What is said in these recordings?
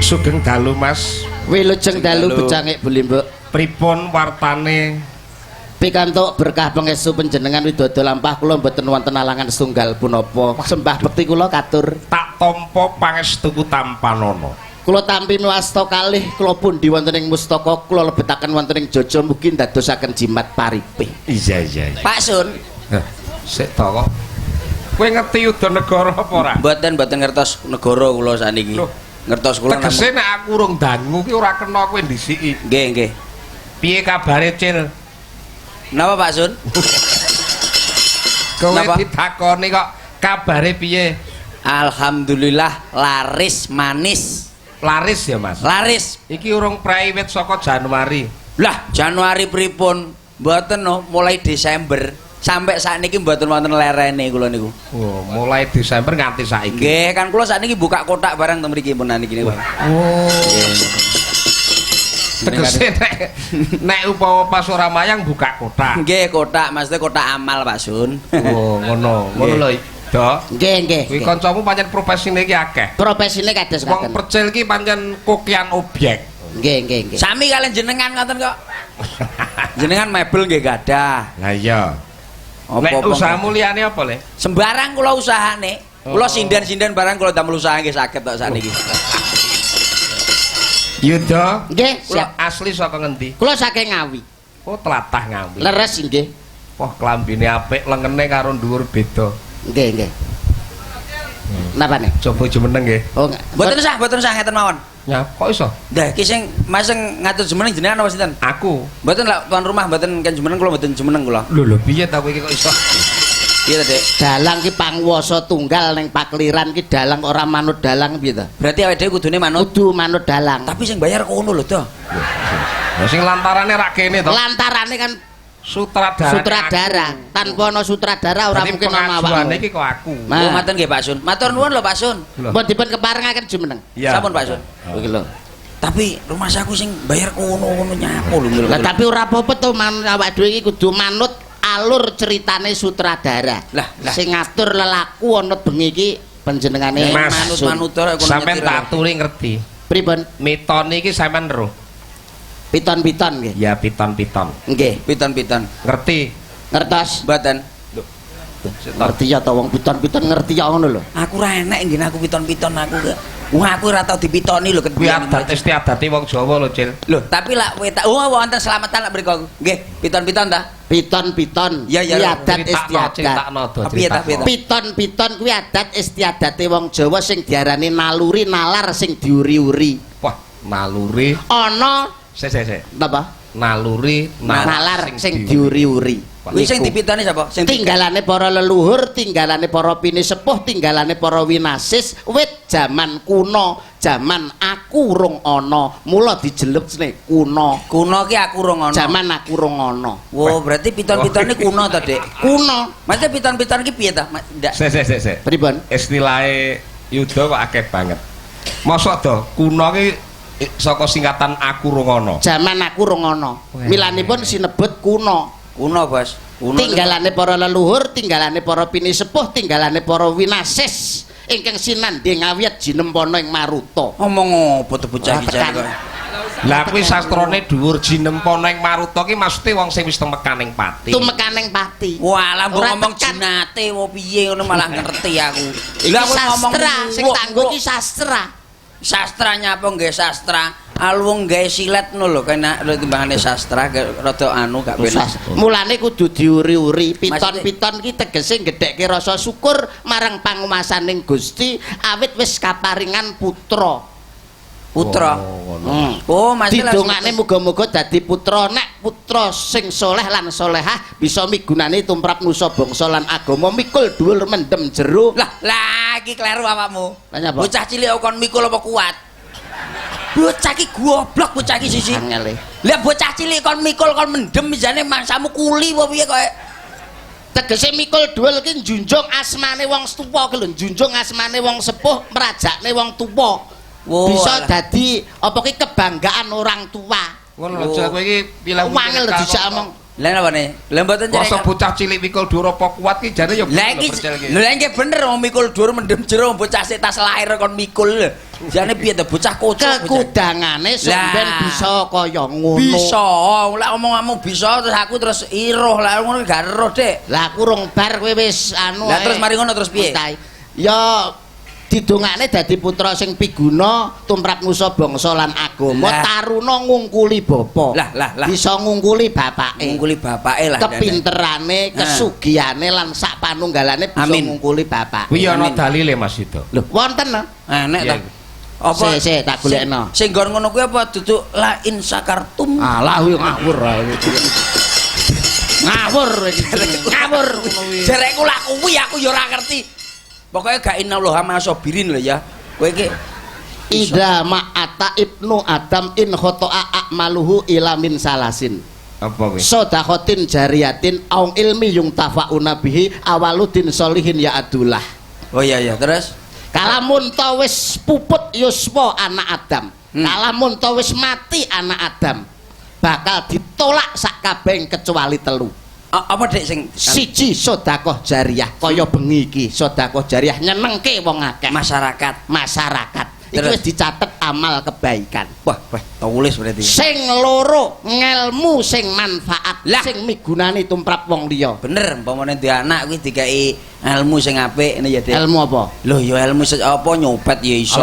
Sugeng dalu, Mas. Wilujeng dalu, becangik bulimbuk. Pripun wartane? Pikantuk berkah pangestu panjenengan widodo lampah, kula mboten wonten alangan setunggal punapa. Sembah bekti kula katur. Tak tampa pangestuku tampanana. Kula tampi miwasta kalih kula pundi wonten ing mustaka kula lebetaken wonten ing jaja mugi ndadosaken jimat paripih. Iya. Pak Sun, Eh, sik to kok. Kowe ngerti Yudanegara apa ora? Mboten, mboten ngertos negara kula sakniki. Loh. Ngertos kula. Tegese nek aku urung dangu ki ora kena kowe ndhisiki. Nggih, nggih. Piye kabare, Cil? Napa, Pak Sun? Kowe Napa? ditakoni kok kabare piye? Alhamdulillah laris manis. Laris ya, Mas. Laris. Iki urung private saka Januari. Lah, Januari pripun? Mboten no, mulai Desember sampai sakniki mboten wonten lerene kula niku. Oh, mulai Desember nganti saiki. Nggih, kan kula sakniki buka kotak barang teng mriki pun niki niku. Oh. Tegese nek upama pas ora mayang buka kotak. Nggih, kotak, maksudnya kotak amal, Pak Sun. Oh, ngono. Ngono lho, Dok. Nggih, nggih. Kuwi kancamu pancen profesine iki akeh. Profesine kados Wong ngaten. percil iki pancen kokian objek. Nggih, nggih, nggih. Sami kalian jenengan ngoten kok. Jenengan mebel nggih gadah. Lah iya. Nek Apa-apa usahamu liyane apa, Le? Sembarang kula usahane. Kula Oh. sinden-sinden barang kula damel usaha nggih saged tok sakniki. Yuda, Nggih, kula siap. asli saka ngendi? Kula saking Ngawi. Oh, tlatah Ngawi. Leres nggih. Wah, klambine apik, lengene karo dhuwur beda. Nggih, nggih. Napa nih? Coba jumeneng nggih. Oh, Mboten usah ngeten mawon. Ya, kok iso? Dah iki sing Mas sing ngatur jumeneng jenengan apa sinten? Aku. Mboten lah tuan rumah mboten ken jumeneng, kula mboten jumeneng kula. Lho lho, piye ta kowe iki kok iso? Piye ta, Dik? Dalang ki panguwasa tunggal ning pakliran ki, dalang ora manut dalang piye ta? Berarti awake dhewe kudune manut. Kudu manut dalang. Tapi sing bayar kono lho, to. Lah sing lantarane rak kene to. Lantarane kan Sutradara. Sutradara. Tanpa ana sutradara ora mungkin ana awakmu. Awakmu. Iki kok aku. Nah. Oh, matur nggih, Pak Sun. Matur nuwun lho, Pak Sun. Lho. Mbok dipun keparengaken jumeneng. Iya. Sampun, Pak Sun. Iki lho. Tapi rumah saku sing bayar kono kono nyapo lho. Lah tapi ora apa-apa to, man, awake dhewe iki kudu manut alur ceritane sutradara. Lah, lah. Sing ngatur lelaku ana bengi iki panjenengane Mas. Sun. Manut-manut ora kono Sampeyan nyetir. tak aturi ngerti. Pripun? Miton iki sampean ero. Piton-piton nggih. Ya, piton-piton. Nggih. Piton-piton. Ngerti? Ngertos? Mboten. Ngerti ya to, wong piton-piton ngerti ya ngono lho. Aku ora enek nggih aku piton-piton aku ke. Wong aku ora tau dipitoni lho. Kuwi adat istiadate wong Jawa lho, Cil. Lho, tapi lak wetak oh wonten selamatan lak mriku. Nggih, piton-piton ta? Piton-piton Iya, iya. kuwi adat Critakno, istiadat. critakno do. Piye ta, piye ta? Piton-piton kuwi adat istiadate wong Jawa sing diarani naluri nalar sing diuri-uri. Wah, naluri. Ana Sik sik sik. napa? Naluri Nalar sing diuri-uri. Kuwi sing dipitoni sapa? Sing Tinggalane para leluhur, tinggalane para pinisepuh, tinggalane para winasis wit jaman kuno, jaman aku rung ana, mula dijelupne kuno. Kuno ki aku rung ana. Jaman aku rung ana. Wo, berarti piton-pitone kuno to, Dik? Kuno. Maksudnya piton-piton ki piye ta? Ndak. Sik sik sik sik. Pripun? Istilahe Yuda kok akeh banget. Mosok do kuno ki saka singkatan aku rung ana. Jaman aku rung ana. Milanipun sinebut kuno. Kuno, Bos. Kuno. Tinggalane para leluhur, tinggalane para pinisepuh, tinggalane para winasis ingkang sinandhing awit jinempana ing maruta. Ngomong apa to bocah iki jane Tekan. kok. Lah kuwi sastrane dhuwur jinempana ing maruta ki maksude wong sing wis tumekaning pati. Tumekaning pati. Walah mbok Ora ngomong tekan. jinate wo piye ngono malah ngerti aku. Iki Lah kowe ngomong sastra sing tanggo ki sastra. Sastra nyapa nggih sastra. Alwung gawe silet ngono lho kena lho timbangane sastra rada anu gak penak. Mulane kudu diuri-uri. Piton-piton ki tegese gedhekke rasa syukur marang panguwasaning Gusti awit wis kaparingan putra. Putra. Oh, ngono. Oh, Mas Didongakne muga-muga dadi putra, nek putra sing soleh lan solehah bisa migunani tumrap nusa bangsa lan agama, mikul dhuwur mendem jero. Lah, lah iki kleru awakmu. Lah nyapa? Bocah cilik kok kon mikul apa kuat? Bocah iki goblok bocah iki sisi. Angel e. Lah bocah cilik kon mikul kon mendem jane mangsamu kuli apa piye kowe? Tegese mikul dhuwur ki njunjung asmane wong tuwa ki lho, njunjung asmane wong sepuh, mrajakne wong tuwa. Wo, Bisa alah. dadi apa ki kebanggaan orang tua. Ngono lho, Cil, kowe iki pilah Wangel dijak omong. Lah napa ne? Lah mboten Masa bocah cilik mikul dhuwur apa kuat ki jane ya Lah iki lho nggih bener wong mikul dhuwur mendem jero bocah sik tas lahir kon mikul. Jane piye to bocah kocok. Kekudangane sampean bisa kaya ngono. Bisa. Lah omong-omong bisa terus aku terus iruh lah ngono gak eruh, Dik. Lah aku rung bar kowe wis anu. Lah terus mari ngono terus piye? Ya didongakne dadi putra sing piguna tumrap nusa bangsa lan agama, taruna ngungkuli bapa. Lah. Bisa ngungkuli bapake. Ngungkuli bapake lah. Kepinterane, kesugihane lan sak panunggalane bisa ngungkuli bapak. Kuwi ana dalile Mas Yuda. Lho, wonten lho. Enek ta. Apa sik tak golekno. Sing nggon ngono kuwi apa duduk la in sakartum. Alah kuwi ngawur ae. Ngawur iki. Ngawur ngono kuwi. Jerekku lak kuwi aku ya ora ngerti. Pokoknya gak innallaha ma'asabirin lho ya. Kowe iki Idza ma'ata ibnu Adam in khoto'a a'maluhu ila min salasin. Apa kuwi? Sedaqatin jariyatin au ilmi yung tafauna bihi awaludin solihin ya adulah. Oh iya iya, terus kalamun ta wis puput yuswa anak Adam. Kalamun ta wis mati anak Adam, bakal ditolak sak kabeh kecuali telu. Apa Dik sing siji sedekah jariah kaya bengi iki sedekah jariah nyenengke wong akeh masyarakat. Masyarakat. Iki wis dicatet amal kebaikan. Wah, wah, tulis berarti. Sing loro ngelmu sing manfaat lah sing migunani tumrap wong liya. Bener, umpamane duwe anak kuwi dikai ilmu sing apik ngene ya, Dik. Ilmu apa? Lho ya ilmu apa nyopet ya iso.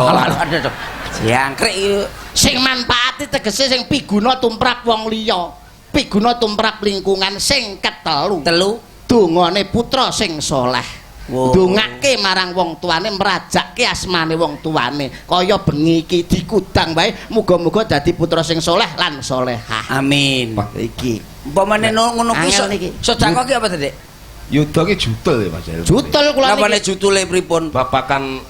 Jangkrik iki sing manfaati tegese sing piguna tumrap wong liya. Piguna tumrap lingkungan. Sing ketelu dongane putra sing soleh. Ndongake marang wong tuane, mrajakke asmane wong tuane. Kaya bengi iki dikudang wae, muga-muga dadi putra sing soleh lan solehah. Amin. Iki umpamane ngono kuwi sedekah ki apa to, Dik? Yuda ki jutul ya Mas. Jutul kula niki. Napane jutule pripun? Babakan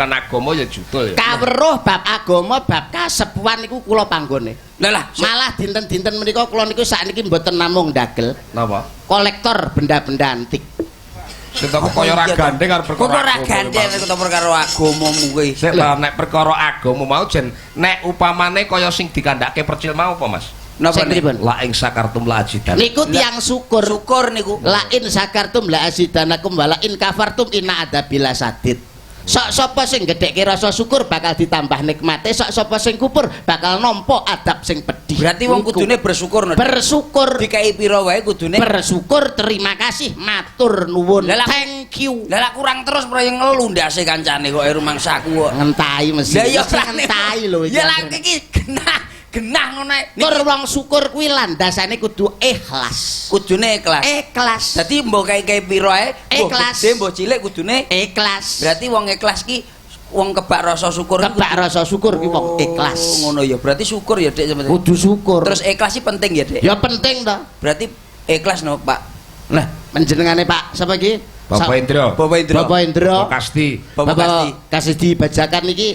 agama ya jutul ya. Kaweruh bab agama, bab kasepuhan niku kula panggone. Lah lah, malah dinten-dinten menika kula niku sakniki mboten namung ndagel. Napa? Kolektor benda-benda antik. Sing kok kaya ora gandeng karo perkara. Kok ora gandeng kok perkara agamamu kuwi. Sik ta nek perkara agama mau jen nek upamane kaya sing dikandhake percil mau apa Mas? Napa pripun? La ing sakartum la azidan. Niku tiyang syukur. Syukur niku. La in sakartum la azidanakum wa la in kafartum inna adzabila sadid. Sok sapa sing gedhekke rasa syukur bakal ditambah nikmate, sok sapa sing kupur bakal nampa adab sing pedih. Berarti wong kudune bersyukur no. Bersyukur. Dikai pira wae kudune bersyukur, terima kasih, matur nuwun. Thank you. Lah kurang terus proyek ngelu ndase kancane kok rumangsaku kok. Ngentai mesti. Lah ya ngentai lho iki. Ya lah iki genah. Genah ngono ae. Tur wong syukur kuwi landasane kudu ikhlas. Kudune ikhlas. Ikhlas. Dadi mbok kae-kae pira ae, mbok ikhlas. Gedhe mbok cilik kudune ikhlas. Berarti wong ikhlas ki wong kebak rasa syukur. Kebak rasa syukur ki wong ikhlas. Ngono ya. Berarti syukur ya, Dik, sampeyan. Kudu syukur. Terus ikhlas sih penting ya, Dik? Ya penting to. Berarti ikhlas no, Pak. Lah, panjenengane Pak sapa iki? Bapak Indra. Bapak Indra. Bapak Indra. Bapak Kasti. Bapak Kasti. Kasidi bajakan iki.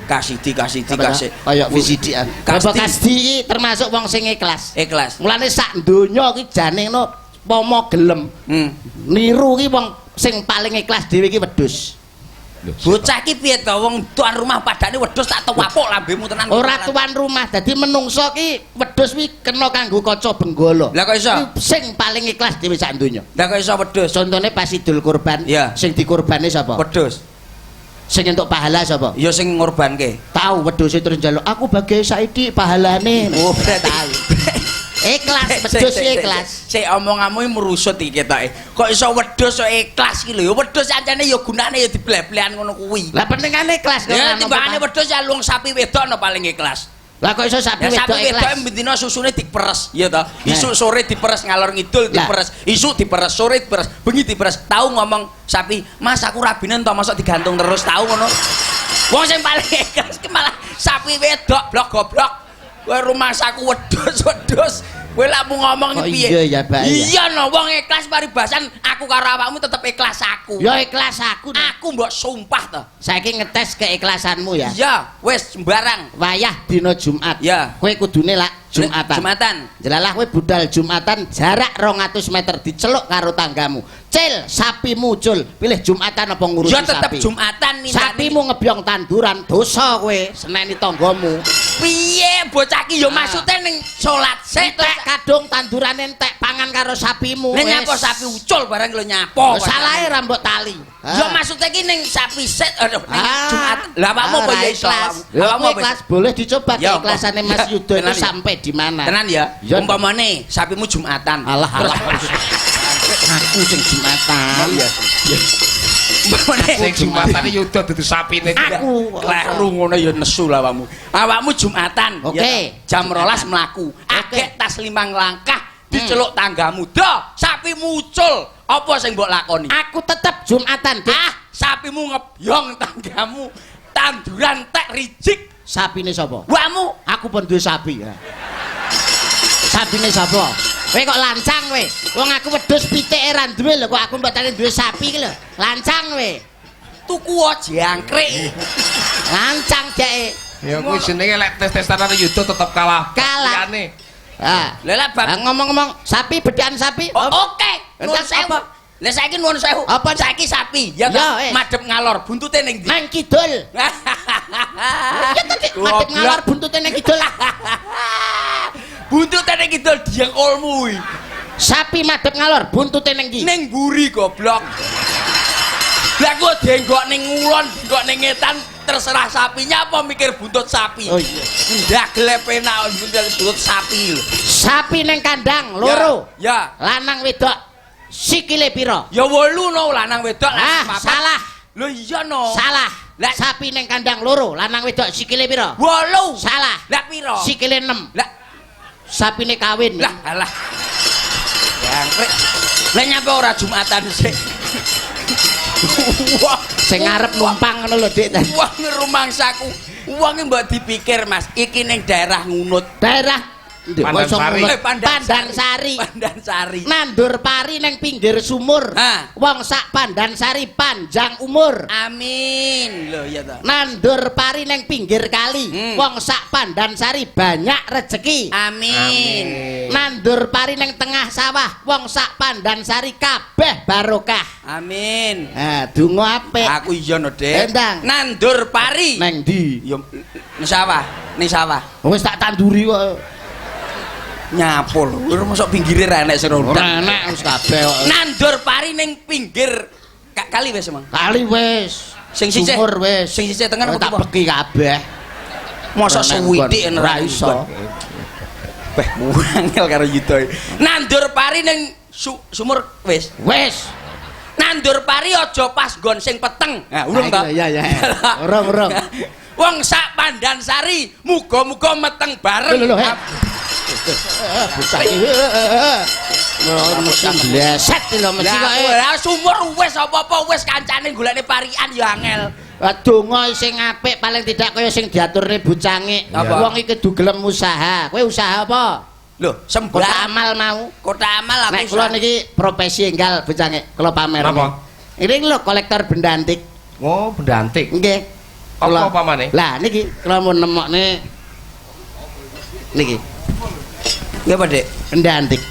Kasidi kaya VCD-an. Bapak Kasdi iki termasuk wong sing ikhlas. Ikhlas. Mulane sak donya iki jane ngono pomo gelem. Niru ki wong sing paling ikhlas dhewe iki wedhus. Bocah ki piye to wong tuan rumah padane wedhus tak tewapuk lambemu tenan. Ora tuan rumah, dadi menungso ki wedhus kuwi kena kanggo kaca benggala. Lah kok iso? Sing paling ikhlas dhewe sak donya. Lah kok iso wedhus? Contone pas Idul Kurban, sing dikurbane sapa? Wedhus. Sing entuk pahala sapa? Ya sing ngorbanke. Tahu wedhuse terus njaluk, aku bagi saiki pahalane. Oh, berarti ikhlas, wedhus ikhlas. Sik omonganmu iki merusut iki ketoke. Kok iso wedhus kok ikhlas iki lho. Ya wedhus ancene ya gunane ya dibleh-blehan ngono kuwi. Lah pentingane ikhlas kok. Ya timbangane wedhus ya luwung sapi wedok no paling ikhlas. Lah kok iso sapi wedok ikhlas? Sapi wedok bendina susune diperes, ya toh. Isuk sore diperes ngalor ngidul diperes, isuk diperes, sore diperes, bengi diperes. Tahu ngomong sapi, "Mas aku rabinen to, mosok digantung terus." Tahu ngono. Wong sing paling ikhlas ki malah sapi wedok blok goblok. Kowe rumangsaku wedhus-wedhus. Kowe lak mu ngomong iki piye? Iya ya, Pak. Iya no, wong ikhlas paribasan aku karo awakmu tetep ikhlas aku. Ya ikhlas aku. Aku mbok sumpah to. Saiki ngetes keikhlasanmu ya. Iya, wis sembarang. Wayah dina Jumat. Ya. Kowe kudune lak Jumatan. Jumatan. Jelalah kowe budal Jumatan jarak 200 meter diceluk karo tanggamu. Cil, sapimu cul, pilih Jumatan apa ngurusi Ya tetep sapi? Jumatan nih. Sapimu ngebyong tanduran, dosa kowe, seneni tanggamu. Piye bocah ki ya maksude ning salat sik Entek kadung tandurane entek pangan karo sapimu. Lah nyapa sapi ucul barang lho nyapa. Salahe ra mbok tali. Ya maksude ki ning sapi sik aduh ning Jumat. Lah awakmu apa ya iso? Awakmu ikhlas boleh dicoba keikhlasannya Mas Yudo itu ya. sampai di mana. Tenan ya. Umpamane sapimu Jumatan. Alah alah. Aku sing Jumatan. Iya. Umpamane Sing Jumatan Yudo dudu sapine. Aku kleru ngono ya nesu lah awakmu. Awakmu Jumatan. Oke. Jam 12 mlaku. Agek tas 5 langkah diceluk tanggamu. Do, sapimu ucul. Apa sing mbok lakoni? Aku tetep Jumatan, Dik. Ah, sapimu ngebyong tanggamu. Tanduran tek rijik. Sapine sapa? Wamu. Aku pun duwe sapi ya. Sapine sapa? Kowe kok lancang kowe. Wong aku wedhus pitike ra duwe lho kok aku mbok duwe sapi iki lho. Lancang kowe. Tuku jangkrik. Lancang jeke. Ya kuwi jenenge lek tes-tesan karo Yudo tetep kalah. Kalah. Liyane. Ah. Lah lah bab Ngomong-ngomong sapi bedaan sapi. Oke. Nuwun sewu. Lah saiki nuwun sewu. Apa saiki sapi? Ya madhep ngalor buntute ning ndi? Nang kidul. Ya tadi madhep ngalor buntute ning kidul. Buntute ning kidul diengkulmu kuwi. Sapi madhep ngalor buntute ning ndi? Ning mburi goblok. Lah kok denggok ning ngulon, denggok ning ngetan, terserah sapinya apa mikir buntut sapi. Oh iya. Ndagele penak buntut sapi lho. Sapi ning kandang loro. Ya. Lanang wedok sikile pira? Ya 8 no lanang wedok lanang papat. Salah. Lho iya no. Salah. Lah sapi ning kandang loro, lanang wedok sikile pira? 8. Salah. Lah pira? Sikile 6. Lah sapine kawin. Lah alah. Jangkrik. Lah nyapa ora Jumatan sik. Wah, sing arep numpang ngono lho, Dik. Wah, ngerumangsaku. Wong mbok dipikir, Mas, iki ning daerah Ngunut. Daerah Pandansari. Pandansari. Pandansari. Nandur pari neng pinggir sumur. Wong sak Pandansari panjang umur. Amin. Lho iya ta. Nandur pari neng pinggir kali. Wong sak Pandansari banyak rezeki. Amin. Nandur pari neng tengah sawah. Wong sak Pandansari kabeh barokah. Amin. Ha, donga apik. Aku iya no, Dik. Nandur pari neng ndi? Ya ning sawah, ning sawah. Wis tak tanduri kok. Nyapo lho, ora mosok pinggire ra enek sing Ora enek wis kabeh kok. Nandur pari ning pinggir kali wis emang. Kali wis. Sing sisih sumur wis. Sing sisih tengen tak beki kabeh. Mosok suwithik ora iso. Beh, angel karo Yudo. Nandur pari ning sumur wis. Wis. Nandur pari aja pas nggon sing peteng. Nah, urung ta? Iya iya. Urung-urung. Wong sak Pandansari muga-muga meteng bareng. Lho lho. Bocah iki. Mesti bleset lho mesti kok. Lah sumur wis apa-apa wis kancane golekne parian ya angel. Donga sing apik paling tidak kaya sing diaturne bocange. Wong iki kudu gelem usaha. Kowe usaha apa? Lho, sembah kota amal mau. Kota amal aku. Nek kula niki profesi enggal bocange, kula pamer. Napa? Ini lho kolektor benda antik. Oh, benda antik. Nggih. Apa pamane? Lah niki kula mau nemokne niki. Ya apa, Dik? Benda antik.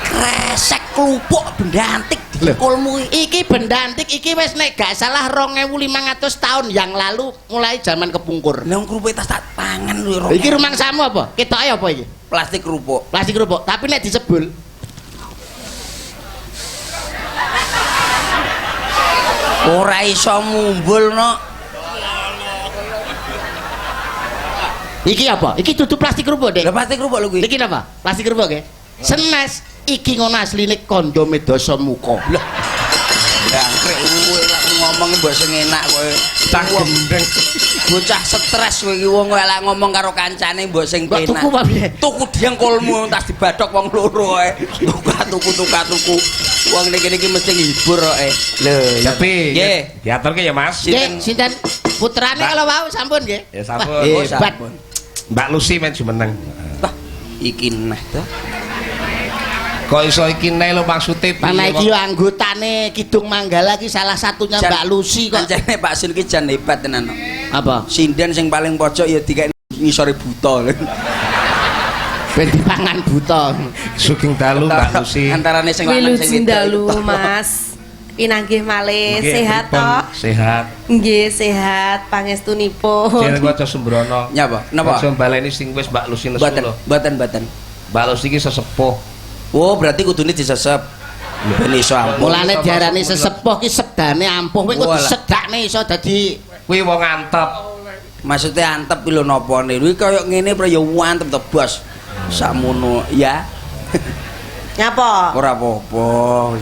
Kresek klupuk benda antik dikulmu iki. Benda antik iki wis nek gak salah 2500 tahun yang lalu mulai zaman kepungkur. Lah kerupuk tas tak pangan lho. Iki rumangsamu apa? Ketoke apa iki? Plastik kerupuk. Plastik kerupuk, tapi nek disebul ora iso mumbul no. Iki apa? Iki dudu plastik kerupuk, Dik. Lah plastik kerupuk lho kuwi. Iki napa? Plastik kerupuk nggih. Senes iki ngono asline kondome Dasamuka. Lah. Jangkrik kowe lek ngomong mbok sing enak kowe. Cah gendeng. Bocah stres kowe iki wong lek ngomong karo kancane mbok sing Mbok penak. tuku apa piye? Tuku diengkulmu tas dibadhok wong loro kowe. Tuku tuku. Wong niki niki mesti ngibur kok. Lho, Tapi nggih. diaturke ya, Mas. Nggih, sinten? Putrane kalau wau sampun nggih. Ya sampun. Hebat. Mbak Lucy men jumeneng. Wah, iki neh to. Kok iso iki neh lho maksude piye? Mana iki yo anggotane Kidung Manggala iki salah satunya Mbak Lucy kok. Kancane Pak Sun iki jan hebat tenan. Apa? Sinden sing paling pojok ya dikek ngisore buta. Ben dipangan buta. Sugeng dalu Mbak Lucy. Antarane sing lanang sing Wilujeng wedok. dalu, Mas. Pinanggih malih, sehat toh? Sehat. Nggih, sehat pangestunipun. Jeneng aja sembrono. Nyapa? Napa? Aja baleni sing wis Mbak Lucy nesu Mboten, lho. mboten, mboten. Mbak Lucy iki sesepuh. Oh, berarti kudune disesep. Ben iso ampuh. Mulane diarani sesepuh ki sedane ampuh. Kowe kok disedakne iso dadi Kuwi wong antep. Maksudnya antep ki lho napane. Kuwi kaya ngene pra ya antep to, Bos. Sakmono ya. Nyapa? Ora apa-apa.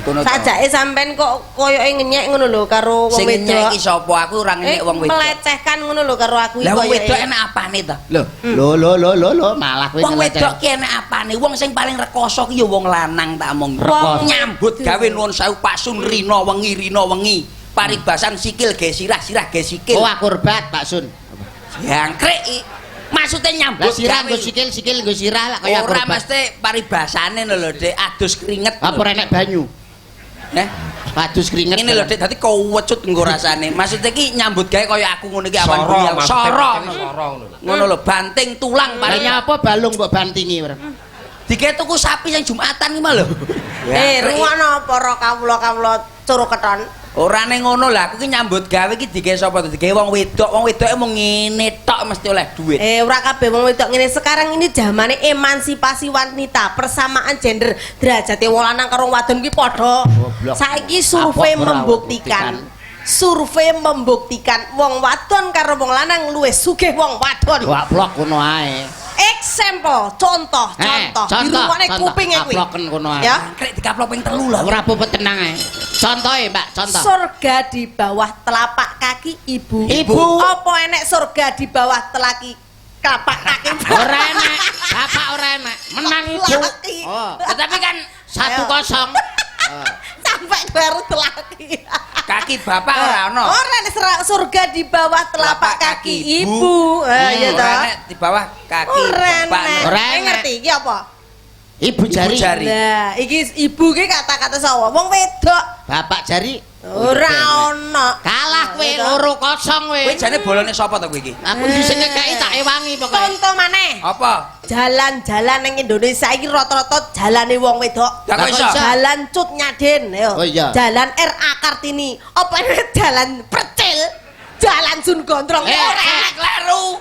Kono to. Sajake sampean kok koyoke ngenyek ngono lho karo wong Sing ngenyek wedok. iki sapa? Aku ora ngenyek wong wedok. Melecehkan ngono lho karo aku iki Lah wong koyoke. wedok enak apane to? Lho, lho lho lho lho lho malah kowe Wong wedok ki enak apane? Wong sing paling rekoso ki ya wong lanang tak omong. Rekoso. Nyambut gawe nuwun sewu Pak Sun rina wengi rina wengi. Paribasan sikil ge sirah sirah ge sikil. Oh, akurbat Pak Sun. Jangkrik iki. Maksudnya nyambut Lah sirah gawe. nggo sikil, sikil nggo sirah lah kaya Ora akurbat. mesti paribasane lho Dik, adus keringet. Apa ora enek banyu? Eh? Adus keringet. Ngene lho Dik, dadi kewecut nggo rasane. Maksudnya iki nyambut gawe kaya aku ngono iki awan Soro bengi. Soro. Soro ngono lho. Ngono lho, banting tulang Lah paling nyapa balung mbok bantingi ora? Dike tuku sapi yang Jumatan ki mah lho. Rungokno para kawula-kawula coro keton. Ora ning ngono lah, aku ki nyambut gawe ki dike sapa to? Dike wong wedok, wong wedoke mung ngene tok mesti oleh duit. Ora kabeh wong wedok ngene. Sekarang ini zamane emansipasi wanita, persamaan gender. Derajate wong lanang karo wadon ki padha. Saiki survei membuktikan. Survei membuktikan wong wadon karo wong lanang luwih sugih wong wadon. Waplok ngono ae. Example, contoh, contoh. Dirungokne kupinge kuwi. Kaploken kono ae. Ya. Krek dikaplok ping 3 lho. Ora apa-apa tenang ae. Contohe, Mbak, contoh. Surga di bawah telapak kaki ibu. Ibu. Apa enek surga di bawah telapak kaki? Ora enek. Bapak ora enek. Menang ibu. Oh. Tetapi kan 1-0. Sampai baru telaki. Kaki bapak ora ono. Ora enek surga di bawah telapak kaki ibu. Iya Ora toh. enek di bawah kaki Ora bapak. enek. Ora enek. Ngerti iki apa? Ibu jari. Ibu jari. Nah, iki ibu ki kata-kata sapa? Wong wedok. Bapak jari. Ora ono. Kalah kowe 2-0 kowe. Kowe jane bolone sapa to kowe iki? Aku sing ngekeki tak ewangi pokoke. Contoh maneh. Apa? Jalan-jalan nang Indonesia iki rata-rata jalane wong wedok. Lah kok iso? Jalan Cut Nyaden, ayo. Oh iya. Jalan R.A. Kartini. Apa enek jalan Percil? Jalan Sun Gondrong. Ora enek. Kleru.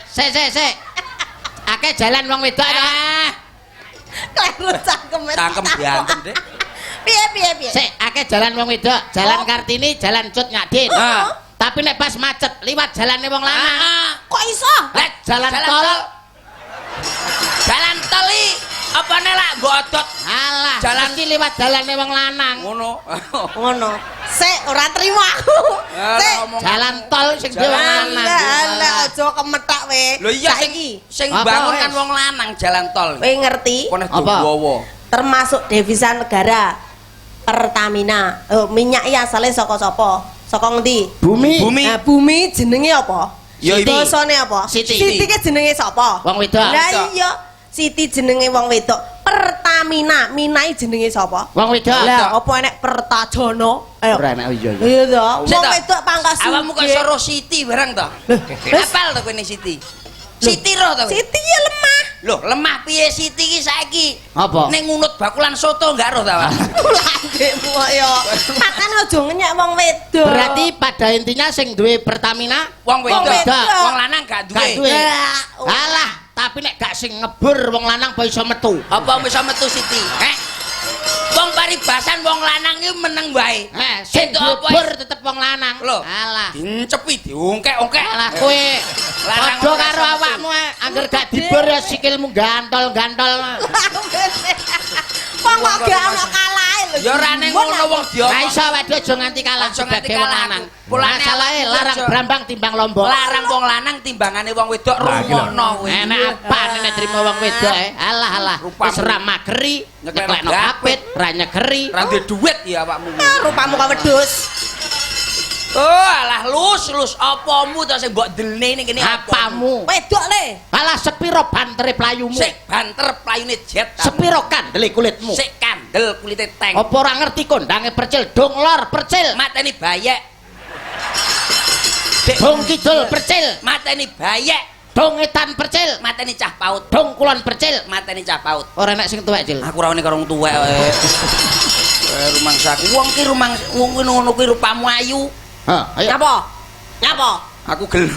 Sik sik sik. Akeh jalan wong wedok to. Kleru cangkem. Cangkem diantem, Dik. Piye piye piye? Sik, akeh jalan wong wedok, jalan Kartini, jalan Cut Nyaden. Tapi nek pas macet liwat jalane wong lanang. Kok iso? Lah jalan tol. Jalan tol iki apane lak mbok odot? Alah, Jalan- mesti liwat jalane wong lanang. Ngono. Ngono. Sik ora terima aku. Sik. Jalan tol sing duwe wong lanang. Alah, aja kemethak we. Lho iya sing Saiki sing Apa, bangun wes? kan wong lanang jalan tol. kowe ngerti Kono Apa? dawa. termasuk devisa negara Pertamina. Oh, minyak iki asale saka sapa? Saka ngendi? Bumi. Bumi. Nah, bumi jenenge apa? Ya, ibu. Basane apa? Siti. Siti ki jenenge sapa? Wong wedok. Lah iya, Siti jenenge wong wedok. Pertamina, Minai jenenge sapa? Wong wedok. Lah, apa enek Pertajana? Ayo. Ora enek oh iya iya. Iya toh. Sik Wong toh. wedok pangkas Awakmu kok iso roh Siti barang to? Apal to kowe ning Siti? Siti roh to kowe? Siti ya lemah. Loh, lemah piye Siti iki saiki? Apa? Ning ngunut bakulan soto enggak roh ta, Pak? Landekmu kok ya. Makane aja ngenyek wong wedok. Berarti pada intinya sing duwe Pertamina Wong Wong wedok. wedok. Wong lanang gak duwe. gak duwe. Lah, Alah, tapi nek gak sing ngebur wong lanang apa iso metu? Apa bisa metu Siti? Heh. Wong paribasan wong lanang iki meneng wae. Eh, sing Entuk apa ngebur tetep wong lanang. Lho. Alah. Dincepi diungkek-ungkek. Alah kowe Lanang padha ora karo iso metu. awakmu angger gak dibur ya sikilmu gantol-gantol. Wong kok gak ono kalahe lho. Ya ora ning ngono wong Ra diomong. iso awake dhewe aja nganti kalah Aja nganti sebagai wong kalah lanang. aku. Polane Masalahe awakmu larang aja. brambang timbang lombok. Larang wong lanang timbangane wong wedok Lah, iki lho. rungokno kowe. Enak apa nek trimo wong wedok e? Alah alah. Rupamu. Wis ra mageri, Nyeklekno nyeklekno kapit, ra nyegeri. Ra duwe duit ya awakmu. Rupamu kok wedhus. Oh, alah lus lus apamu to sing mbok delne ning kene Apamu? Wedok le. Alah sepiro bantere playumu? Sik banter playune jet. ta. Sepiro kandele kulitmu? Sik kandel kulite tank. Apa ora ngerti kondange percil dong lor percil, Mateni bayek. Dek dong kidul percil, mateni bayek. Dong etan percil, Mateni cah paut. Dong kulon percil. Mateni cah paut. Ora enek sing tuwek, Cil. Aku rawani karo wong tuwek wae. Rumangsaku wong ki rumang wong kuwi ngono kuwi rupamu ayu. Ha, ayo. Nyapa? Nyapa? Aku gelem.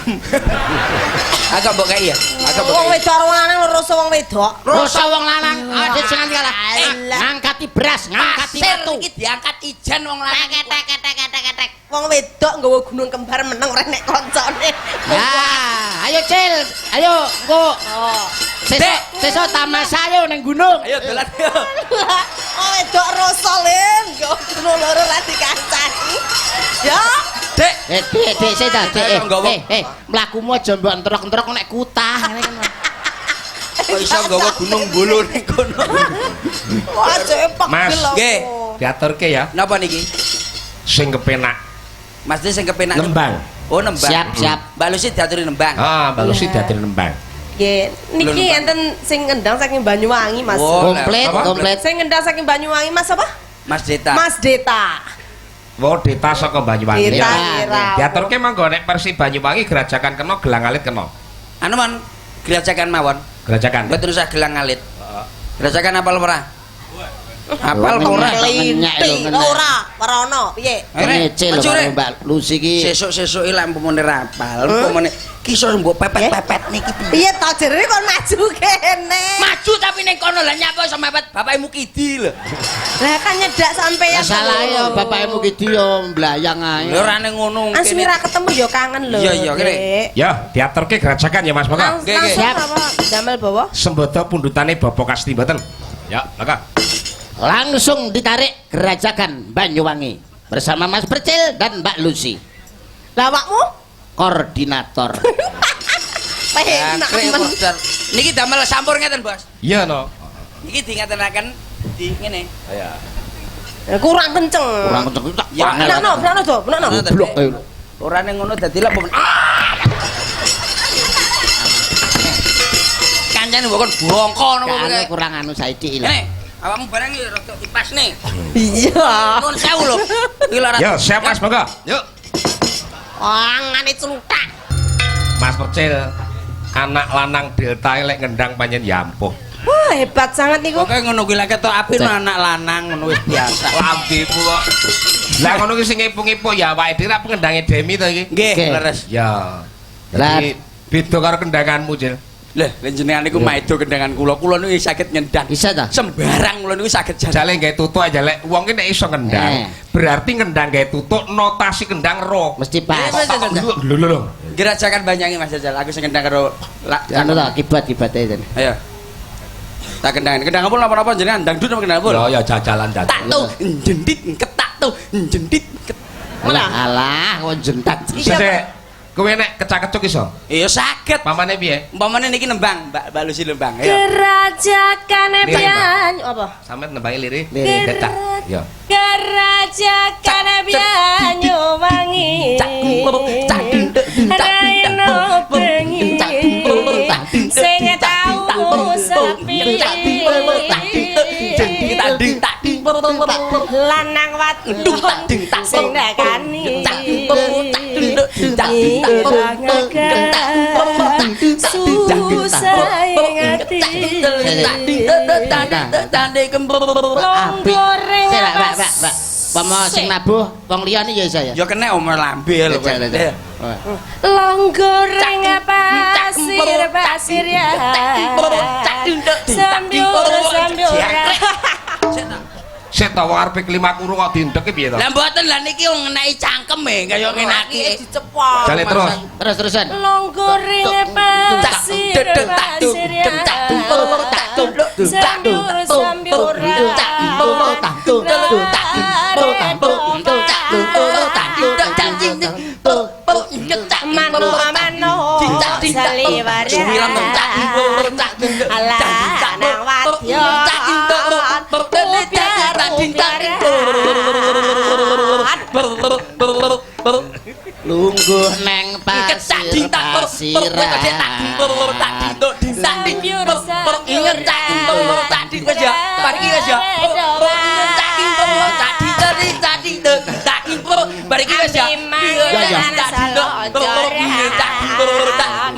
Agak mbok kei ya. Agak mbok Wong kei. wedok karo wong lanang rasa wong wedok. Rasa wong lanang, adit sing nganti kalah. Alah. Ngangkati beras, ngangkati Pasir watu. iki diangkat ijen wong lanang. Tek tek tek tek tek. Wong wedok nggawa gunung kembar meneng ora nek koncone. Ah, ayo Cil, ayo engko. Oh. Sesuk, sesuk tamasya ayo ning gunung. Ayo dolan. Wong wedok rasa len, nggawa gunung loro ra dikancani. Ya. Dek, Dek, dek, sik ta, Dek. Ayo, Mlakumu aja mbok entrok-entrok nek kutah ngene kan. Kok iso nggawa gunung bolo ning kono. Wah, cepek Mas. Nggih. Diaturke ya. Napa niki? Sing kepenak. Mas De sing kepenak. Nembang. Oh, nembang. Siap, siap. Mbak Lucy diaturi nembang. Ah, Mbak Lucy diaturi nembang. Nggih, niki enten sing ngendang saking Banyuwangi, Mas. Oh, Komplit, apa? komplit. Sing ngendang saking Banyuwangi, Mas apa? Mas Deta. Mas Deta. Wo Deta saka Banyuwangi. Deta Ya. kira. Diaturke mangga nek versi Banyuwangi Grajagan kena gelang alit kena. Anu mon, Grajagan mawon. Grajagan. Mboten usah gelang alit. Grajagan apal ora? Apal apa ora? Ngenyek lho, Kelinti. ngenyek. Ora, ora ono. Piye? Ngece lho Maju, karo Rek. Mbak Lucy ki. Sesuk-sesuk iki lek umpamane rapal, umpamane ki iso mbok pepet-pepet niki piye? Piye to jerene kon maju kene? Maju tapi ning kono lah nyapa iso mepet bapakmu kidi lho. Lah kan nyedak sampeyan. Lah salah ya bapakmu ki yo mblayang ae. Lho ora ning ngono An suwi ra ketemu ya kangen lho. Iya, iya, kene. Dek. Ya, diaturke Grajagan ya Mas monggo. Nggih, nggih. Langsung Siap. apa damel bawa? Sembodo pundutane Bapak Kasti mboten. Ya, monggo. Langsung ditarik Grajagan Banyuwangi bersama Mas Percil dan Mbak Lucy. Lah awakmu? Koordinator. Penak men. Niki damel sampur ngeten, Bos. Iya no. Niki dingetenaken di ngene. Iya. Kurang kenceng. Kurang kenceng tak Ya, angel. Benakno, benakno do, benakno. Goblok ae. Ora ning ngono dadi lek Kancane mbok kon bongko napa Anu kowe. kurang anu saiki lho. Ngene, awakmu barang iki rada dipasne. Iya. Nuwun sewu lho. Iki lho Ya, siap Mas monggo. Yuk. Wangane cluthak. Mas Percil, anak lanang Delta lek ngendang pancen ya ampuh. Wah, hebat sangat niku. Pokoke ngono kuwi lek ketok api no anak lanang ngono wis biasa. Lambemu kok. Lah ngono ki sing ngepu-ngepu ya awake dhewe rak pengendange Demi to iki. Nggih, Oke. leres. Ya. Lah. Jadi beda karo kendanganmu, Cil. Lah, lha jenengan niku maido kendangan kula. Kula niku saged ngendang. Bisa ta? Sembarang kula niku saged jalan. Jale gawe tutuk aja lek wong ki nek iso ngendang, berarti ngendang gawe tutuk notasi kendang ro. Mesti pas. Iya, Lho lho lho. Gerajakan banyangi Mas Jajal. Aku sing kendang karo Anu ta kibat-kibate jane. Ayo. Tak kendangan. Kendang apa napa-napa jenengan dangdut apa kendang apa? Ya ya jajalan Tak jajalan. tuh jendit ketak tuh jendit. Alah alah kok jentat. Sesek kowe nek kecak-kecuk iso. Iya saged. Pamane piye? Umpamane niki nembang, Mbak Lucy nembang. Ayo. Kerajakan Lirik, Mbak. Banyu apa? Sampeyan nembangi lirik. Lirik. Kecak. Ya. Kerajakan Banyuwangi. Raino bengi. Sing tau sepi. Lanang wadon sing nekani. Susah ing ati. Apik. Sik, Mbak, Mbak, Mbak. Pomo sing nabuh wong liyane ya iso ya. Ya kena omor lambe lho. Jajal, jajal. Long goreng pasir pasir ya. Sambyur sambyur. Sik ta wong arepe kelima kuru kok diendhek ki piye to? Lah mboten lah niki wong ngeneki cangkem e kaya ngenaki. Dicepok. Jale terus. Terus terusan. Long goreng pasir pasir ya. Sambyur sambyur. Mano mano saliwara. Lanang wadon Lungguh neng pasir pasiran.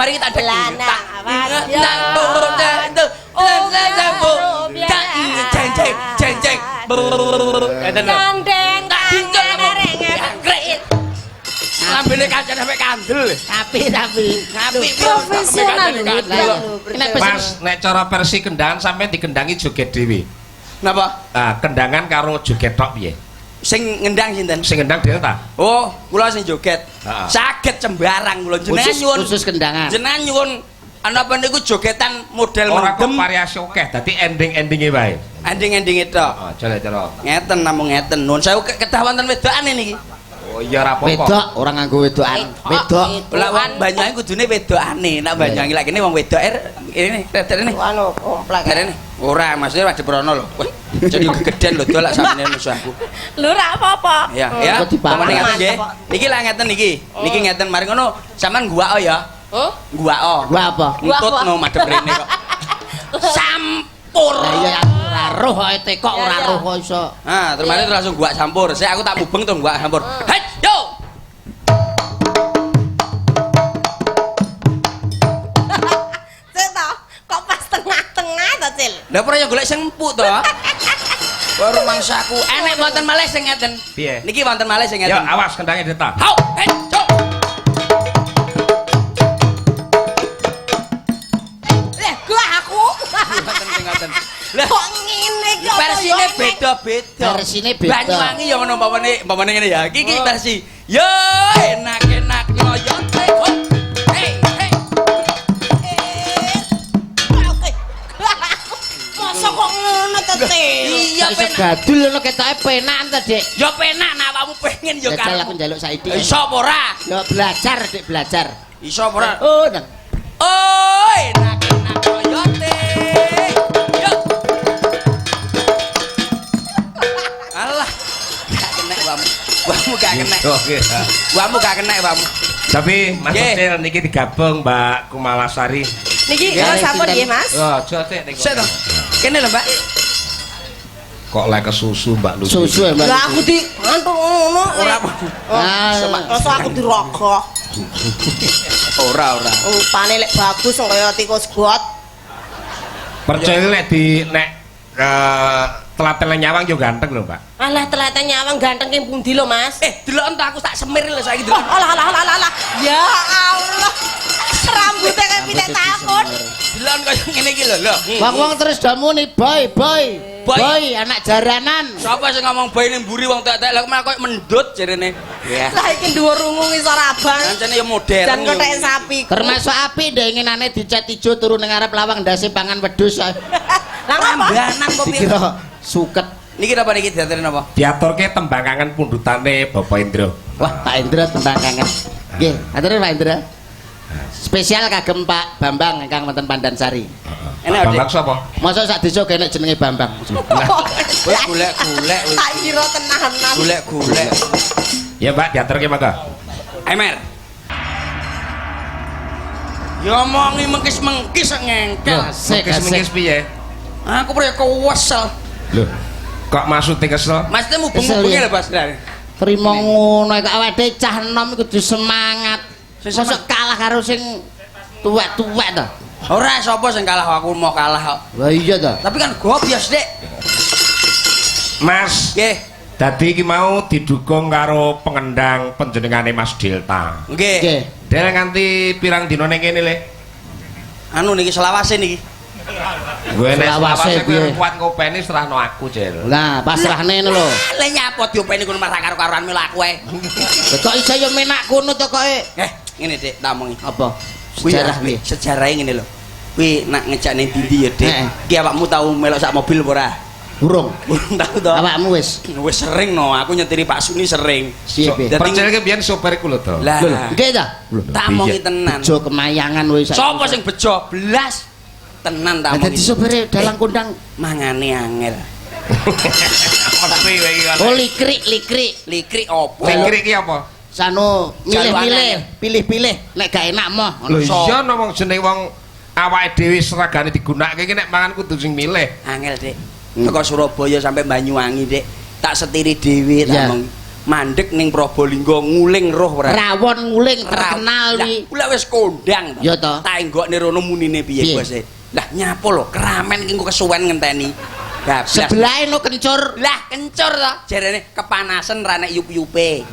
Mari kita dek. Lanang Tak jeng jeng jeng jeng. Ngeten lho. Gandeng Tak dincul apa? Jangkrik. Lambene kancane sampe kandel. Tapi Profesional lho. Mas, nek cara versi kendangan sampean dikendangi joget dhewe. Napa? Ah, kendangan karo joget tok piye? Sing ngendang sinten? Sing ngendang Delta. Oh, kula sing joget. Heeh. Saged sembarang kula jenengan nyuwun. Khusus kendangan. Jenengan nyuwun ana apa niku jogetan model Ora kok mendem. variasi akeh, dadi ending-endinge wae. Ending-endinge tok. Heeh, jare-jare. Ngeten namung ngeten. Nuwun sewu kedah wonten wedokane niki. Oh iya ora apa-apa. Wedok ora nganggo wedokan. Wedok. Lah wong Banyuwangi kudune wedokane. Nek Banyuwangi lak kene wong wedok ini rene. Anu komplek. Rene. Ora, maksudnya madhep rono lho. Wah, jadi kegedean lho dolak sampeyan musuh aku. Lho ora apa-apa. Ya, ya. Kok Pamane ngeten nggih. Mantep kok. Niki lah ngeten niki. Niki ngeten mari ngono sampean guwako ya. Huh? Guwako. Gua apa? Ngentut no madhep rene kok. Sampur. Lah iya aku ora roh kok tekok ora roh kok iso. Nah, terus mari langsung guwak sampur. Saya aku tak mubeng terus guwak sampur. Hei, yo. Cil to, kok pas tengah-tengah to, Cil? Lah ora yo golek sing empuk to. Baru mangsaku. Enek wonten malih sing ngeten. Piye? Niki wonten malih sing Yo ngeten. awas kendange Delta. Hau, hei, yo. Lah, gua aku. Wonten sing ngeten. Lah Kok ngene iki apa versine yo? beda-beda. Versine beda. Banyuwangi ya ngono umpamane ngene ya. Iki iki versi. Yo enak-enak ngoyote kok. Hei, hei. Masa kok ngono to, Cil? Iya Iso penak. gadul ngono ketoke penak ta, Dik. Yo penak nek awakmu pengen yo Jajal aku karepmu. njaluk saiki. Iso apa ora? Yo belajar, Dik, belajar. Iso apa ora? Oh, nang. Oh, enak-enak ngoyote. Yo. Alah, gak kena wamu. Wamu gak kena. Oke. Wamu gak kena wamu. Tapi Mas Nggih. Cil niki digabung Mbak Kumalasari. Niki Ya, kalau sampun sinten? nggih, Mas? Oh, aja sik niku. Sik to. Kene lho, Mbak. Kok lek kesusu Mbak Lucy. Susu ya, Mbak. Lah aku di ngantuk ngono. Ora Ah. Terus aku dirogoh. Ora, ora. Rupane lek bagus kaya tikus got. Percaya lek di nek telaten nyawang yo ganteng lho, Mbak. Alah telaten nyawang ganteng ki pundi lho, Mas? Delok entuk aku tak semir lho saiki Oh, delok. alah alah alah alah. Ya Allah. Rambutnya kayak pitik takon. Delok kaya ngene iki lho, lho. Wong-wong terus do muni, boy, boy. Boy. Boy, anak jaranan. Sapa sing ngomong boy ning mburi wong tek-tek lha malah koyo mendut jarene. Ya. Lah iki dhuwur rungu ngisor abang. Kancane ya modern. Jan kethek sapi. Termasuk apik ndek dicat ijo turu ning ngarep lawang ndase pangan wedhus. Lah ngapa? Rambanan kok piye? Dikira suket. Niki napa niki diaturin napa? Diaturke tembang kangen pundhutane Bapak Indro. Wah, Pak Indra tembang kangen. Nggih, aturin Pak Indra. Spesial kagem Pak Bambang ingkang wonten Pandansari. Enak, Bambang Dik. sapa? Masa sak desa kene jenenge Bambang. Wis golek-golek wis. Tak kira tenanan. Golek-golek. Ya, Mbak, diaturke monggo. Emer. Ya omongi mengkis-mengkis ngengkel. Asik, Mengkis-mengkis asik. piye? Aku perlu kewesel. Lho, kok maksudnya kesel? Maksudnya Kesel, mubeng-mubenge ya? lho, Mas. Trimo ngono kok awake cah enom kudu semangat. Sing Mosok kalah karo sing tuwek-tuwek to. Ora sapa sing kalah aku mau kalah kok. Lah iya to. Tapi kan gobios, Dik. Mas, Nggih. dadi iki mau didukung karo pengendang panjenengane Mas Delta. Nggih. Nggih. Del nganti pirang dina ning kene le? Anu niki selawase niki. Gue nek Selawase selawase kowe piye? kuat ngopeni serahno aku, Jel. Lah, pasrahne ngono lho. Lah nyapa diopeni kono malah karo-karoan melu aku ae. Lah kok iso yo menak kono to koke? Ngene Dik, tak omongi. Apa? Kuwi Sejarah piye? Sejarahe ngene lho. Kuwi nak ngejak ning ndi ya, Dik. Heeh. Ki awakmu tau melok sak mobil apa ora? Burung. Burung tau to? Awakmu wis Wis sering no, aku nyetiri Pak Suni sering. piye piye? Dadi- Percaya ke biyen sopirku lho to. Lah, Lho, nggih ta? tak omongi tenan. Bejo kemayangan wis. Sopo sing bejo? Blas. Tenan tak Lah omongi. dadi sopire dalang kondang. Mangane angel. Mesti kowe iki kan. Oh likrik likrik. Likrik opo? Likrik iki apa? Sano milih-milih, Jaluan pilih-pilih nek gak enak moh. Lho iya no wong jenenge wong awake dhewe seragane digunakake iki nek mangan kudu sing milih. Angel, Dik. Teko Surabaya sampai Banyuwangi, Dik. Tak setiri dhewe tak Iya. omong. Mandek ning Probolinggo nguling roh ora. Rawon nguling terkenal wi. Lah wis kondang to. Ya to. Tak enggokne rono munine piye bose. Lah nyapa lho, keramen iki engko kesuwen ngenteni. Bablas. Sebelahe no kencur. Lah kencur to, jarene kepanasan ra nek yup-yupe.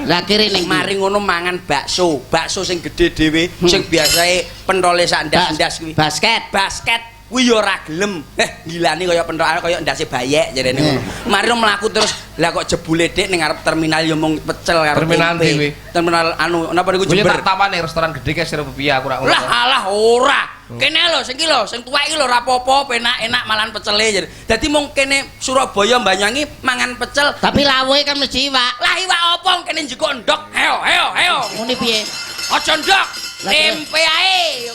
Lah kiri ning mari ngono mangan bakso, bakso sing gedhe dhewe, sing biasae pentole sak ndas-ndas kuwi. Basket. Basket kuwi ya ora gelem. Gilani kaya pentolane kaya ndase bayek jarene ngono. Mari mlaku terus, lah kok jebule Dik ning ngarep terminal ya mung pecel karo terminal tempe. ndi kuwi? Terminal anu napa niku Kuwi Jember. tak tawane restoran gede kae sira piye aku ora ngono. Lah alah ora. Kene lho sing ki lho, sing tuwek iki lho ora apa-apa, penak enak malahan pecele jare. Dadi mung kene Surabaya Banyuwangi mangan pecel. Tapi lawuhe kan mesti iwak. Lah iwak apa kene njikok ndok? Heo heo heo. Muni piye? Aja ndok. Tempe ae.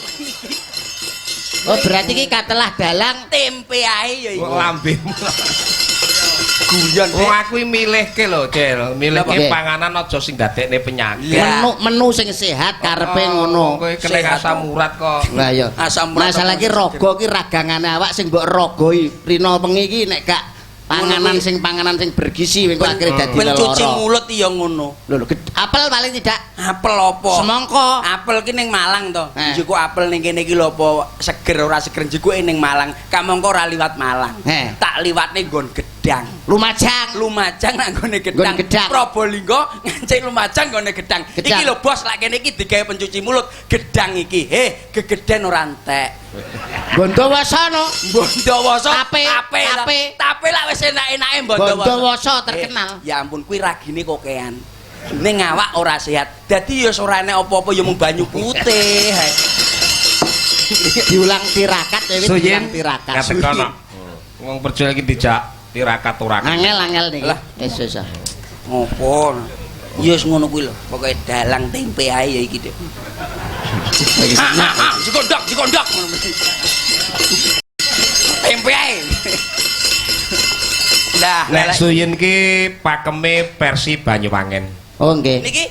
Oh berarti iki katelah dalang tempe ae ya iki. Kok lambemu. Guyon. Wong aku iki milihke lho, Cel. Milihke Napa? panganan aja sing dadekne penyakit. Menu-menu sing sehat karepe ngono. Kowe kena asam urat kok. Lah iya. Asam urat. Masalah iki raga iki ragangane awak sing mbok ragoi rina wengi iki nek gak panganan sing panganan sing bergizi engko akhire dadi leloro. Pencuci mulut ya ngono. Lho lho, apel paling tidak. Apel apa? Semangka. Apel ki ning Malang to. Eh. Njukuk apel ning kene iki lho apa seger ora seger njukuke ning Malang. Kamangka ora liwat Malang. Tak liwatne nggon Gedang. Lumajang. Lumajang nang nggone Gedang. Gedang. Probolinggo ngancik Lumajang nggone Gedang. Gedang. Iki lho bos lak kene iki digawe pencuci mulut. Gedang iki. Heh, gegeden ora entek. Bondowoso no. Bondowoso. Tape, tape, tape. Tape lak wis enak-enake Bondowoso. Bondowoso terkenal. Ya ampun kuwi ragine kokean. Ning awak ora sehat. Dadi ya ora enek apa-apa ya mung banyu putih. Diulang tirakat ya wis diulang tirakat. Ngatekono. Wong percaya iki dijak tirakat ora. Angel-angel niki. Lah. Wis wis. Ngopo? Ya wis ngono kuwi lho. Pokoke dalang tempe ae ya iki, Dik. Dikondok, dikondok ngono mesti. Tempe ae. Lah, Nek Suyin ki pakeme versi Banyuwangen. Oh nggih. Niki?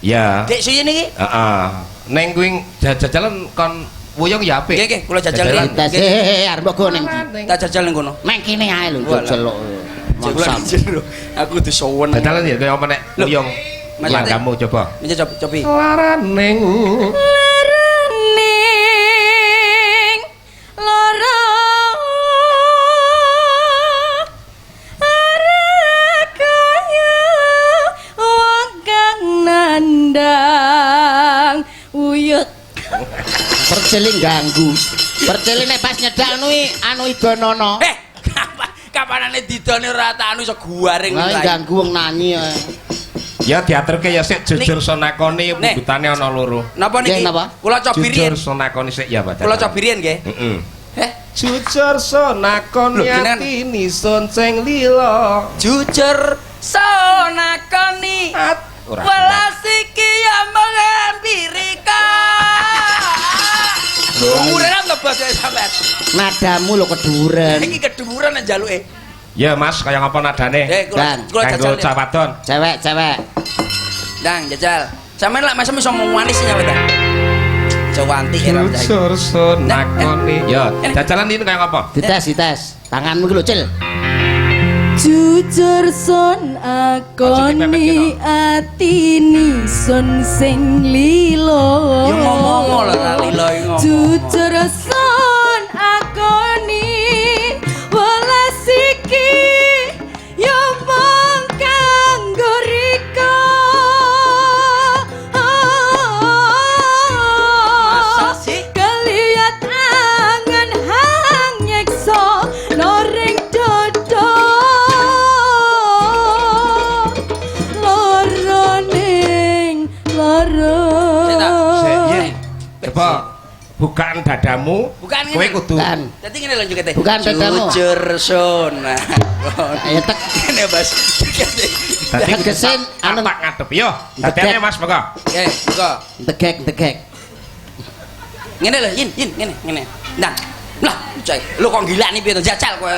Ya. Dik Suyin niki? Heeh. Neng kuwi jajalan kon wuyung ya apik. Nggih, nggih, kula jajal Jajalan. nggih. Tes arep mbok go ning ndi? Tak jajal ning kono. Nang kene ae lho jajal kok. Kula jero. Aku kudu sowen. Jajalan ya kaya apa nek wuyung. Langgamu coba. Menje cobi. Laraning laraning lara arek kaya wong kang nandang uyut. Percele ganggu. Percele nek pas nyedak nui anu idonono. Kapanane didone ora tak anu iso guaring. Lah ganggu wong nyanyi. Ya diaturke ya sik jujur sonakoni pundutane ana loro. Napa niki? Kula cobi riyen. Jujur sonakoni sik ya, Pak. Kula cobi riyen nggih. Heeh. Jujur sonakoni atini sun sing lila. Jujur sonakoni welas iki ya menghampiri ka. Dhuwuran to bos sampean. Nadamu lho keduren. Iki keduren nek njaluke. Ya Mas, kaya ngapa nadane? Kula jajal. Kanggo cah wadon. Cewek-cewek. Ndang jajal. Sampeyan lak mesem iso ngomong manis ya, Pak. Jawanti era Jujur sonakoni. Ya, jajalan ini kaya ngapa? Dites, dites. Tanganmu iki lho, Cil. Jujur son akoni atini sun sing lilo. Ya ngomong lho lilo iki ngomong. Jujur son akoni welas iki ya mung kanggo rika. Masa sih? Keliat angen hang nyekso noring dodo loro ning loro. Coba bukaan dadamu. Bukaan kowe kudu. Dadi ngene lho jukete. Bukaan dadamu. Jujur sun. Ya tek ngene Mas. Dadi tegese anu tak ngadep yo. Dadane Mas monggo. Nggih, monggo. Tegek, tegek. Ngene lho, Yin, Yin, ngene, ngene. Ndang. Lah, bocah. Lho kok gilani piye to jajal kowe.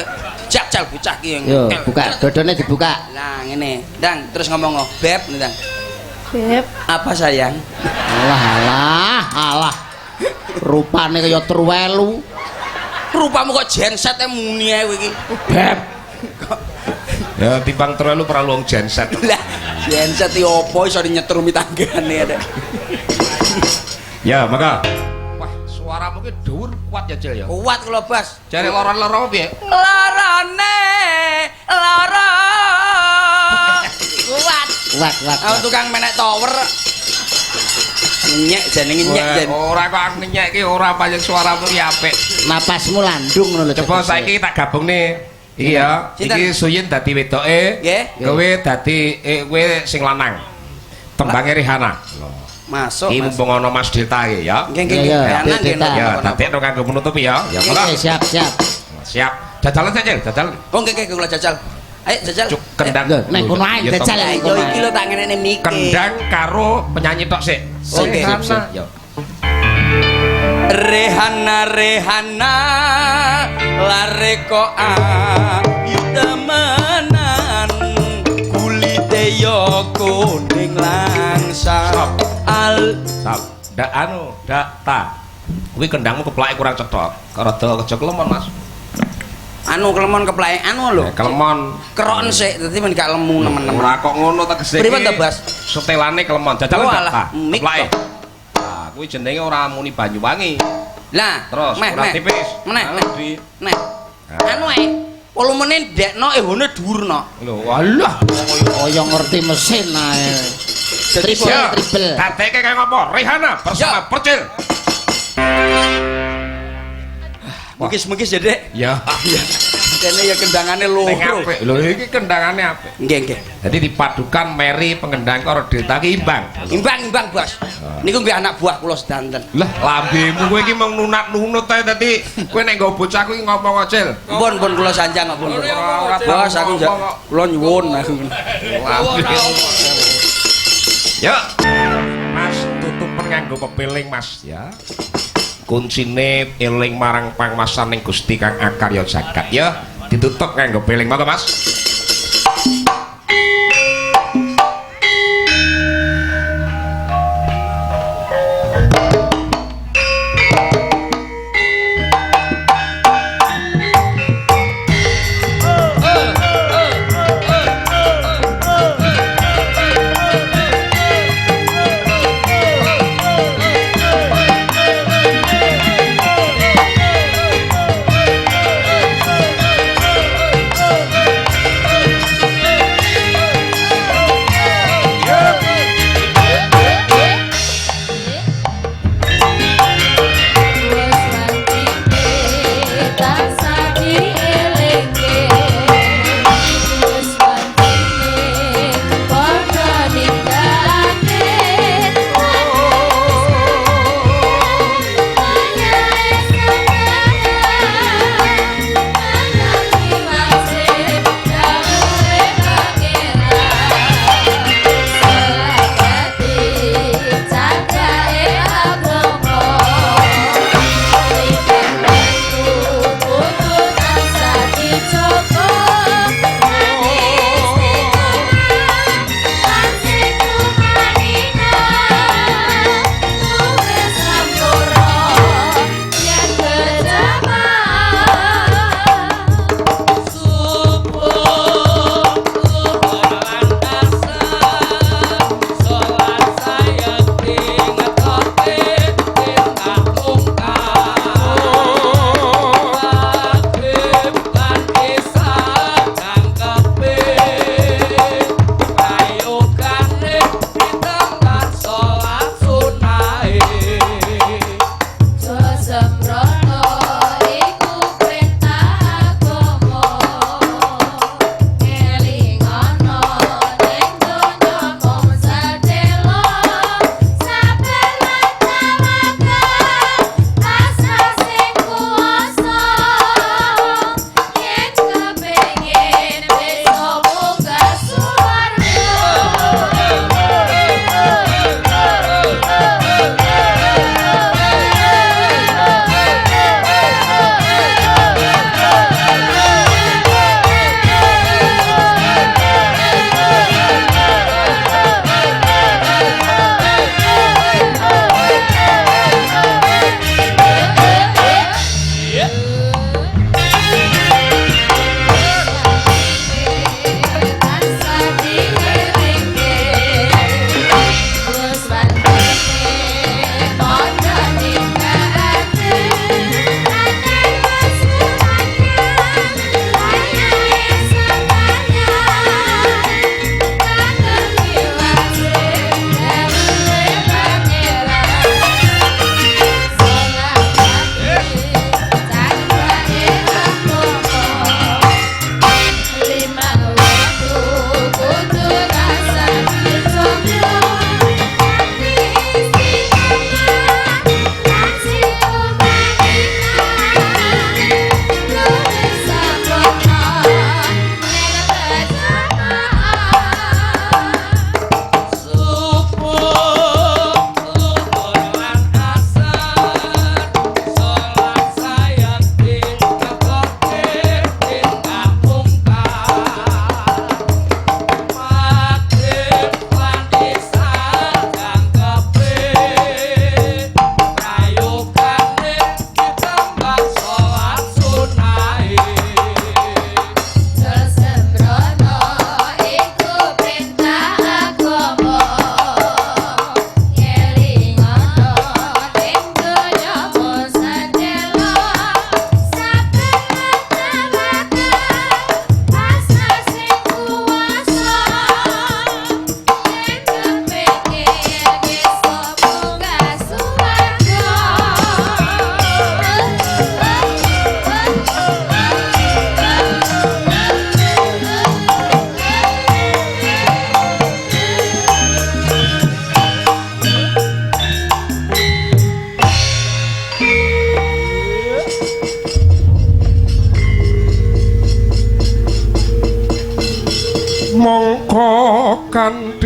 Jajal bocah ki. Yo, buka, dodone dibuka. Lah ngene. Ndang, terus ngomong, "Beb," ndang. Beb. Apa sayang? Alah, alah, alah. Rupane kaya truwelu. Rupamu kok genset e muni ae kowe iki. Beb. Ya timbang terlalu perlu wong genset. Lah, genset iki opo iso nyetrumi tanggane ada. Ya, maka. Wah, suaramu ki dhuwur kuat ya, Cil ya. Kuat kula, Bas. Jare loro-loro piye? Larane lara. Kuat. Kuat, kuat. Aku tukang menek tower. Nyek jenenge nyek jen. Ora kok aku nyek iki ora pancen suaramu ki apik. Napasmu landung ngono lho. Coba saiki tak gabungne. Iki ya, iki Suyin dadi wedoke, kowe dadi kowe sing lanang. Tembange Rihanna. Masuk. Iki mumpung ana Mas Delta iki ya. Nggih nggih nggih. Rihanna nggih. Ya, dadekno kanggo penutup ya. Ya, monggo. Siap, siap. Siap. Jajalan saja, jajal. Oh nggih nggih kula jajal. Ayo jajal. Cuk kendang. Nek kono ae jajal. Yo iki lho tak ngenene mike. Kendang karo penyanyi tok sik. Oke. Yo. Rehana Rehana lare kok ayu temenan kulite yo kuning langsam al stop ndak anu ndak ta kuwi kendangmu keplake kurang cethok rada aja kelemon Mas anu kelemon keplake anu lho kelemon keroken sik dadi men gak lemu nemen-nemen ora kok ngono tegese pripun to Bas setelane kelemon jajal ndak ta keplake kuwi jenenge ora muni Banyuwangi. Lah, terus ora tipis. Meneh, meneh. Anu ae, volumene ndekno ehone dhuwurno. Lho, walah kaya ngerti mesin ae. Triple, triple. Dadeke kaya ngopo? Rihanna bersama Percil. Mungkis-mungkis ya, Dek. Ya. Dene ya kendangane loro. Lho iki kendangane apik. Nggih, nggih. Dadi dipadukan Mary pengendang karo Delta ki imbang. Imbang-imbang, Bos. Niku nggih anak buah kula sedanten. Lah, lambemu kowe iki mung nunat-nunut ae dadi kowe nek nggo bocah kuwi ngomong Cil. Pun pun kula sanjang kok pun. Bos aku kula nyuwun aku. Yuk. Mas tutupen nganggo pepeling Mas ya. Kuncine eling marang pangmasaning Gusti kang akarya jagat ya ditutup nganggo peling monggo Mas.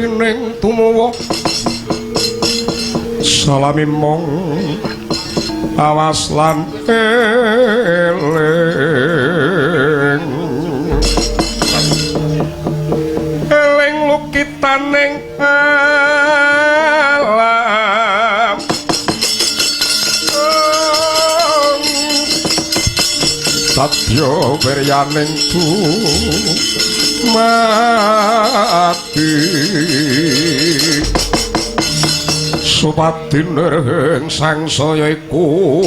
atining tumawa salami mong awas lan eling eling lukitaning alam sadya wiryaning dumadi supadineng sangsaya iku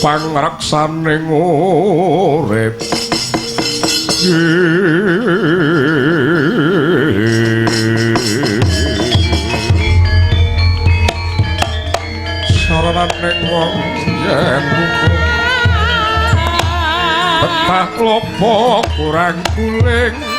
pangreksaning urip. Sarananing wong yen betah lopo kurang guling